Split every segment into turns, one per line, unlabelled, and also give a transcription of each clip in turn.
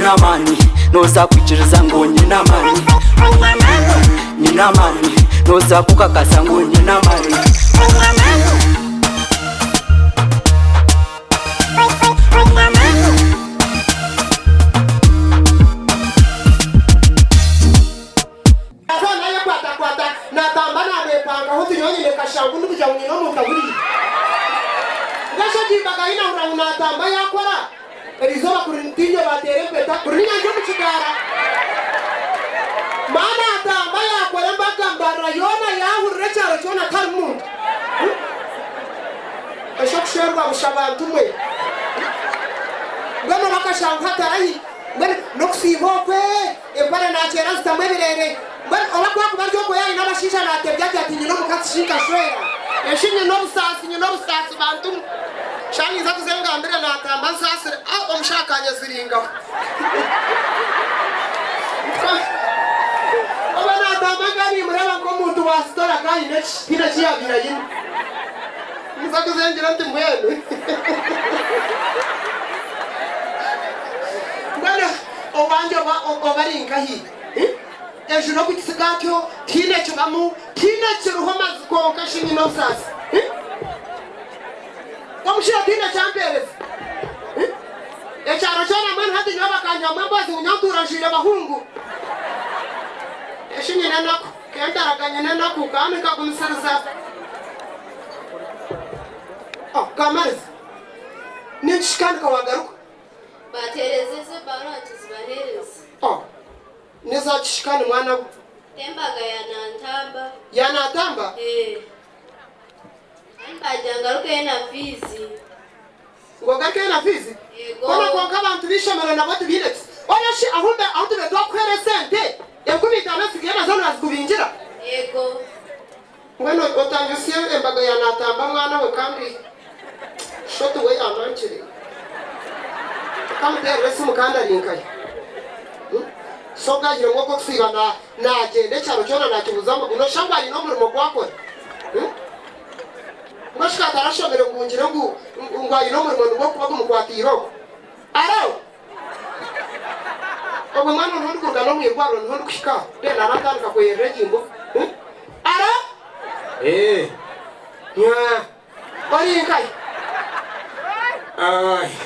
Nyine amaani noza kwikiriza ngu nyine amaani Nyine amaani noza kukakasa ngu nyine amaani.
Haza naayekwatakwata, naatamba naamwepangaho nti nyowe nyine kashangu ndikugira ngu nyine omuntu ahuriire. Mbwenu shi egi mbaga ei naahurira ngu naatamba yaakora? Eriizooba kuri ntiinyo baateera empeta, kuri niinyanja omu kigaara. Maama atamba yaakora embaga mbarira yoona yaahurira ekyaro kyona tiharimu muntu. Eshi okusherwa busha bantu mwe. Mbwenu obu akashangu hatarahi, mbwenu n'okusiiba okwe. Empare naakyera zitamu ebireere. Mbwenu oba ku akuba ari okwo yaayine abashaija naatebya ati ati nyine omukazi shi nkashwera. Eshi nyine obusaasi, nyine obusaasi bantu mwe. Shaaha ninza kuza engambire naatamba nsaasire. Ah omushaho akanyeziringaho. Oba naatamba nka nimureeba nk'omuntu wa sitora ka aine ki, haine eki yaabaire aine. Ninza kuza ngire nti mbwenu. Mbwenu. Owangye oba oba ari nkahi? Enju n'okugisiga atyo, tihaine kibamu, tihaine kiriho mazi kwonka shi nyine obusaasi. Omushaija tihaine ki ampeereza. Ekyaro kyona mbwenu hati nyowe bakanywamu emboozi ngu nyowe ntuura njwire bahungu. Eshi nyine enaku, kentaraga nyine enaku kandi nkagumisiriza. Oh, Kamariza, ninki kandi ka wagaruka?
Baateereza ezo ebaruha tuzibaheereze.
Oh, n'eza kishikani mwana we.
T'embaga ya Nantamba.
Ya Nantamba?
Ee. Kandi baagira ngarukeyo na fiizi.
Ngu ogarukeyo na fiizi?
Yego.
Hoona kwonka abantu b'eishomero nabo tibaine ki. Oya shi ahu mbe ahu tube twakuheera esente 5000 ezitsigaire nazo naazikubingira?
Yego.
Mbwenu otanyusya embaga ya Natamba mwana we kandi shoti we yanankire okamuteerera esimu kandi ari nkahi? So obwahiremu ogw'okusiiba nagyenda ekyaro kyona nakibuza amaguru noshusha ngu ayine omurimo ogu akora. Mbwenu shi ka atarashomire ngu ngire ngu ngu ayine omurimo nigwo gukuba gumukwatiire okwo? Aro! Ogwo mwana niho ndikuruga n'omwirwariro niho ndikuhika then aratandika kweyerera egi mbwa. Aro!
Eeh.
Nyaa. Ori nkahi?
Ai.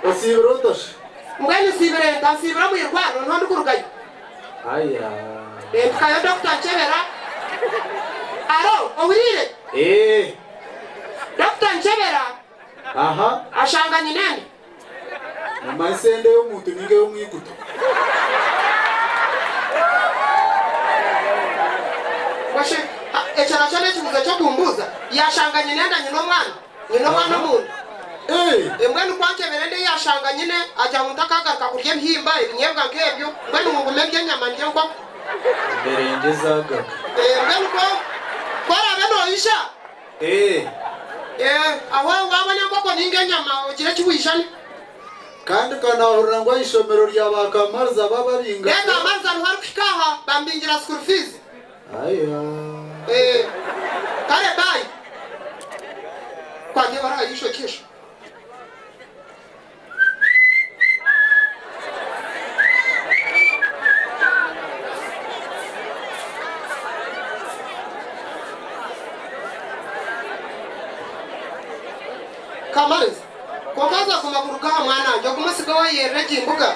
Osiibire ota shi?
Mbwenu nsiibire nta? Nsiibire omu irwariro niho ndikurugayo.
Aya.
Mpikayo dokita ankyebera. Aro! Ohuriire?
Eeh.
Dokita ankyebera.
Aha.
Ashanga nyina enda.
Nomanyisa enda ey'omuntu ninga ey'omwiguto?
Mbwenu ekyo nakyo n'ekibuuzo ky'okumbuuza? Yaashanga nyina enda nyina omwana? Nyina omwana omunda? Mbwenu ku ankyebera enda ei yaashanga nyine, agira ngu ntakaagaruka kurya ebihimba, ebinyeebwa nk'ebyo, mbwenu ngu ngume ndye enyama ndye enkoko.
Emberengye zaagaga.
Mbwenu ku oraabe noija. Aho waabona enkoko nainga enyama ogire eki waijana.
Kandi nkanahurira ngu aha ishomero rya ba Kamariza bababinga.
Ee Kamariza niho arikuhika aha bamubingira school fees.
Aya.
Ee kare bye. Kwata ebaruha y'eishokye esho. Kamariza, Kwonka haza guma kuruga aha mwana wangye ogume osige wayerera egi mbuga.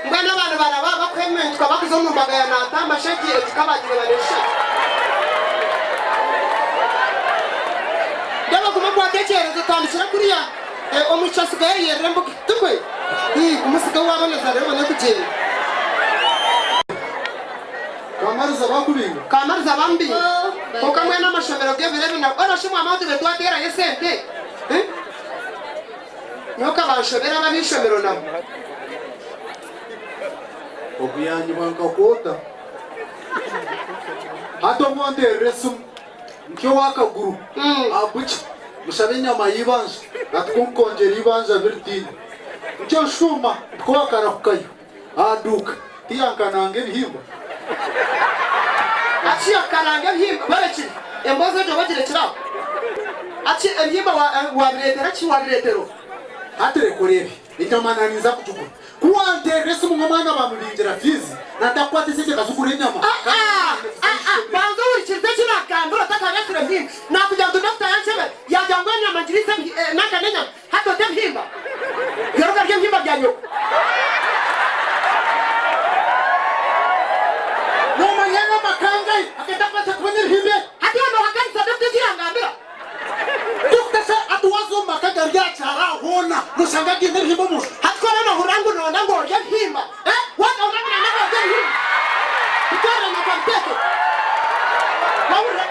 Mbwenu abantu baraba bakuhementuka bakuza omu mbaga ya Nantamba shegi egi kabagireeba neshusha ki? Ndeeba guma okwate ekyerezo otandikire kuriya. Omwishiki asigayo ayerera embuga, tikwe? Ii, Guma osigeho waaboneza reero obone kugyenda.
Kamariza bakubinga?
Kamariza bamubinga. Kwonka mbwenu amashomero g'ebiro ebi nago onoshi mwama ahu tube twateerayo esente? Nyowe kabanshobera abo ab'eishomero nabo.
Ogu yanyibwa nka kwota. Hati obu onteerera esimu. Ntyo ow'akaguru abuki, mushabe enyama y'eibanja, ati ku nkongyera eibanja biritiine. Ntyo nshuuma, mpika owa Karahukayo aha duuka, tiyankananga ebihimba.
Ati yakukananga ebihimba, barekire, emboozi egyo bagirekire aho. Ati ebihimba wabireetera ki, wabireetera oha?
Hati reka oreebe. Enyama na ninza kugigura. Ku wanteerera esimu ngu omwana bamubingira fiizi, nandakukwata esente nkazigura enyama.
Banza ohurikirize eki naakugambira otakareetsire ebihimba. Naakugira ngu dokita yankyebera yaagira ngu enyama ngiriise nanka n'enyama hati ote ebihimba. Yoroka rya ebihimba bya nyoko.
Noomanya enyama kangahi akatakubaasa kubona ebihimba ebi?
Hati iwe noohakanisa dokita eki yangambira?
Dokita shi hati waaza omu maka gari aha kyaro aha hoona noshanga gaine ebihimba omu nju?
Hati ku oraba noohurira ngu noonda ngu orye ebihimba, eh, waza ohurira ngu noonda ngu orye ebihimba, bitoorere nyoko abiteeke. Wahurira?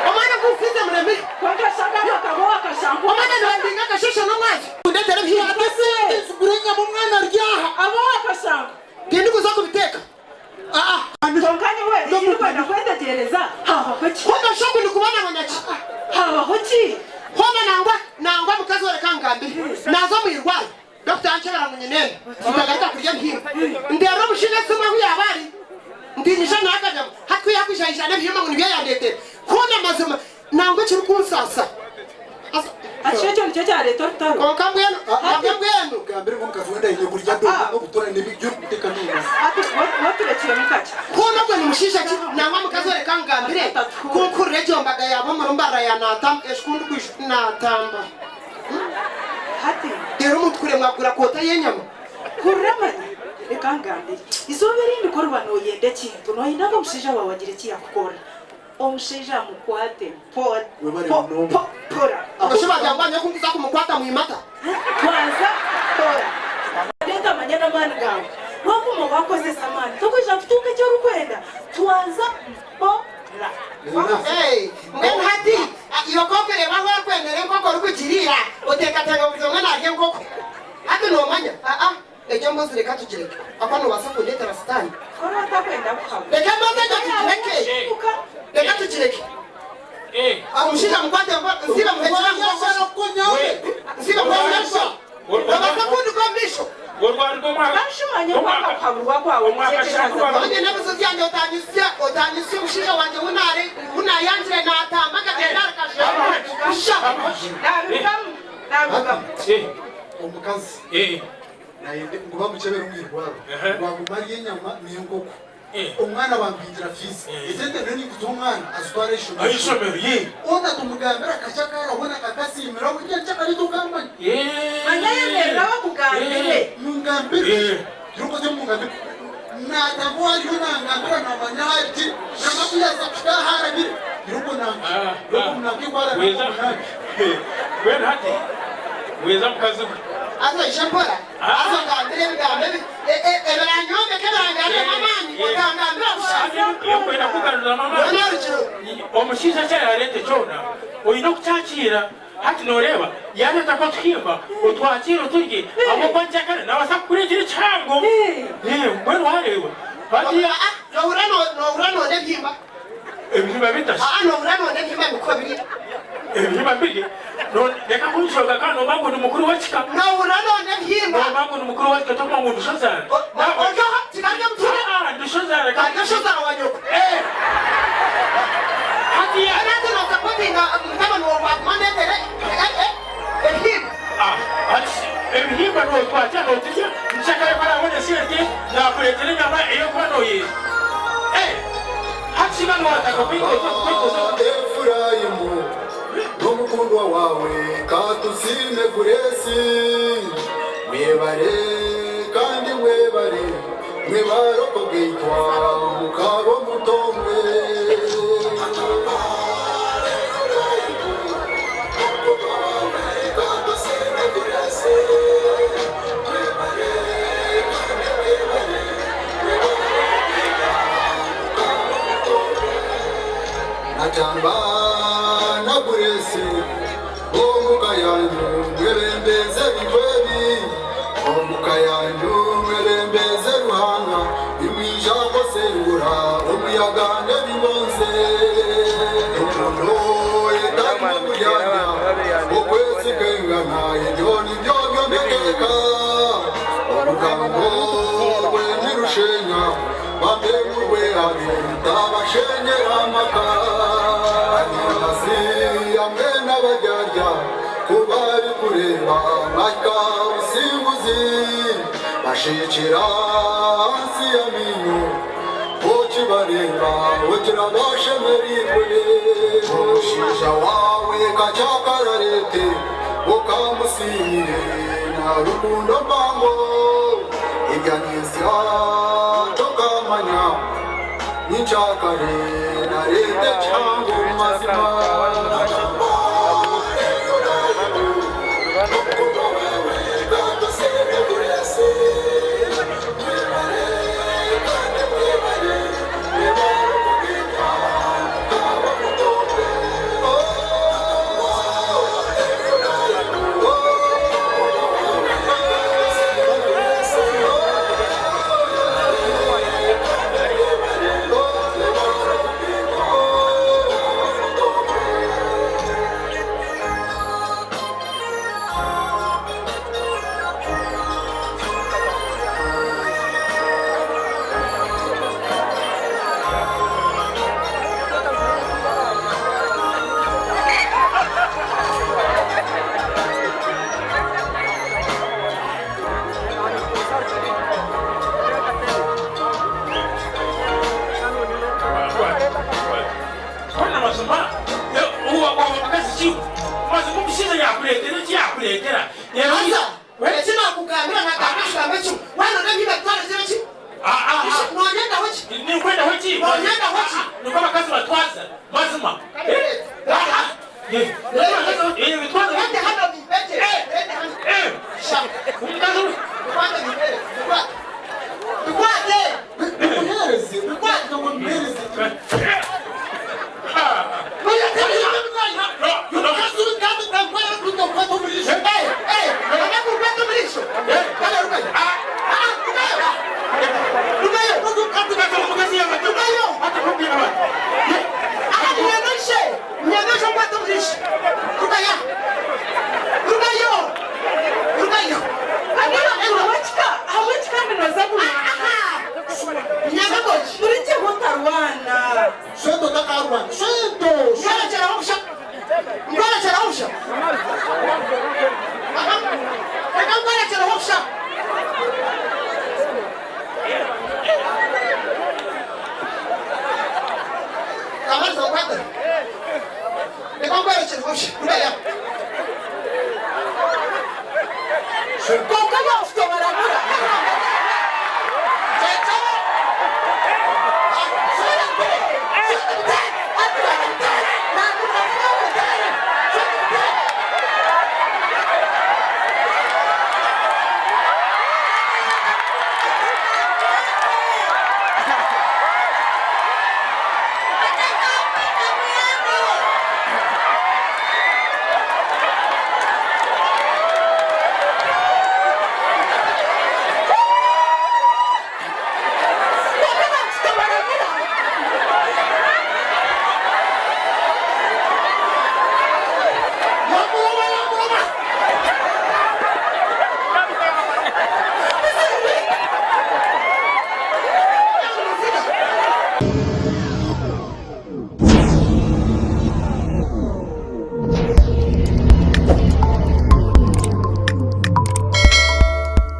Omwana ogu nsinze muremire.
Kwonka shi akaba akaba owakashanku
Omwana nibambinga akasheshe n'omwazyo kundeetera ebihimba.
Kwata esente nzigure enyama omwana arye aha.
Aba owakashanku.
Tindikuza kubiteeka.
Kwonka nyowe eki ndikwenda kwetegyereza, haabaho ki?
Hoona shi oku ndikubonabona ki?
Haabaho ki?
Hoona nangwa, nangwa mukazi we reka ngambire, naaza omu irwariro, dokita yankyebera ngu nyine enda, ntagaruka kurya ebihimba. Nteerera omushaija esimu ahu yaaba ari, nti nyija nawe akanyama, hati ku yaakwija yaija n'ebihimba ngu nibyo yandeeteire. Hoona mazima, Nangwa ekirikunsaasa.
Ati shi ekyo nikyo kyareeta orutaro?
Kwonka mbwenu, nabyo mbwenu.
Gambira ngu omukazi wenda aine kurya doodo n'obutura n'ebiryo orikuteeka n'omubazi.
Ati oturekiremu kakye.
Hoona ogwo ni mushaija ki? Nangwa mukazi we reka nkugambire, ku nkuhurira egyo mbaga yaaba omuri mbarara ya Nantamba, eshi ku ndikwija Nantamba.
Hati.
Reero omuntu kuremwa kugura koota y'enyama.
Hurira manya, reka nkugambire. Eizooba erindi ku oriba nooyenda ekintu, nooyenda ngu omushaija waawe agire eki yaakukorera. Omushaija amukwate
Webare
mpo
munonga.
mpora.
Oshi bagira ngu bamye kunkuza kumukwata mwimata.
Twaza mpora. Reeta manya n'amaani gaawe. Waguma wakozesa amaani tokwija kutunga eki orikwenda. Twaza mpora.
Hey, mbwenu hati iwe ku orikureeba ahu orikwendera enkoko orikugiriira, oteekateeka ngu buri omwe naarya enkoko. Hati noomanya? Aa. Egyo mbozi reka tugireke ahakuba nobaasa kundeetera sitaane.
Kora otakwenda kuhabura.
Reka embozi egyo tugireke. Reka tugireke. Omushaija mukwate nsiibe muhekyere aha mugongo. Nsiibe muhekyere aha mugongo. Nobaasa kunduga omu maisho.
Bashumanye kwanga kuhaburwa kwawe nikyekyekaza.
Obugye n'ebizibu byangye otanyusya otanyusya omushaija wangye wu naayangire naatamba akagyenda ahari kashusha.
Nabirugamu nabirugamu.
Omukazi nayenda ngu bamukyebere omu irwariro ngu agume arye enyama n'enkoko. Omwana bamubingira fiizi. Esente niyo ninguza omwana azitware aha ishomero. Hoona tumugambire akakye aku arahona akakasiimiraho nikyo nikyo akariita okamanya.
Manya yemerera bakugambire.
Mungambire. Gira mungambire. Natamba owariyo nangambira namanya ahu ari gye. Nangwa ku yaaza kuhika ahu arabire. Gira okwo nanka. Gira okwo nanka ekwara nanka oku nanka.
Mbwenu hati weeza mukazi we.
Haza oije mpora, haza ongambire ebigambo ebi, ebiranyombeke, ebirangaruremu amaani, otangambira busha.
Okwenda kugaruramu amaani.
Mbwenu arugire.
Omushaija eki araareete kyona oine okukyakiira. Hati nooreeba, yaareeta nk'otuhimba, otwakiire oturye, ahabw'okuba nkyakare naabaasa kukureetera ekihango. Mbwenu waareeba, hati.
Noohurira noohurira noona ebihimba.
Ebihimba bita shi?
Noohurira noona ebihimba nikuha birya.
Ebihimba mbirye? Reka kunshoga kandi noomanya ngu ndi mukuru w'ekika.
Noohurira noona ebihimba.
Noomanya ngu ndi mukuru w'ekika tokumanya ngu ndi shozaara.
Ori oha? Kikaba ori omutuura?
Ndi shozaara.
Kari oshozaara wa nyoko.
Hati ya.
Hati noosapotinga mutabani waawe aguma andeetere ebihimba.
Ebihimba nootwakya nootulya, nkyakare ku araabone esente naakureetera enyama ei orikuba nooyenda. Hati shi noobataka kwikoza kwikoza.
Efuraimu n'omukundwa waawe, ka tusiime Grace. Mwebare kandi mwebare, mwebare okugaitwa mukaba omuntu omwe. Natamba na Grace omuka yanyu mwebembeze ebintu ebi omuka yanyu mwebembeze Ruhanga nimwija kusingura omuyaga n'ebibonze rukundo etarimu oburyarya okwesigengana ebyo nibyo byombeka eka orugambo rwe nirushenya Bambe murwehane mutabashenyera amaka. Abirasi hamwe n'abaryarya ku barikureeba mwahika aha businguzi. Bashekyera ahansi y'amaino, okibareeba ogira bashemereirwe. Omushaija waawe kakyakare areete, okamusiimire na rukundo mpango. Ebya nyentsya tokamanya, nyenkyakare nareeta ekihango omu mazima.
Hoona mazima omukazi ki mazima omushaija yakureetera eki yakureetera reero
Haza eki naakugambira naagamba ekigambo ekimwe waaba nooyenda ebi batwarize ki? Noonyendaho ki?
Ninkwendaho ki?
Noonyendaho ki?
Nikwo abakazi batwaza mazima.
Kare reeta. Reete hano bimpegye. Reete hano. Shama. Bikwate bimpereze. Bikwate. Bikwate.
Bikuheereze. Bikwate ngu mbimuheereze. Swendo takarwana. Swendo.
Konka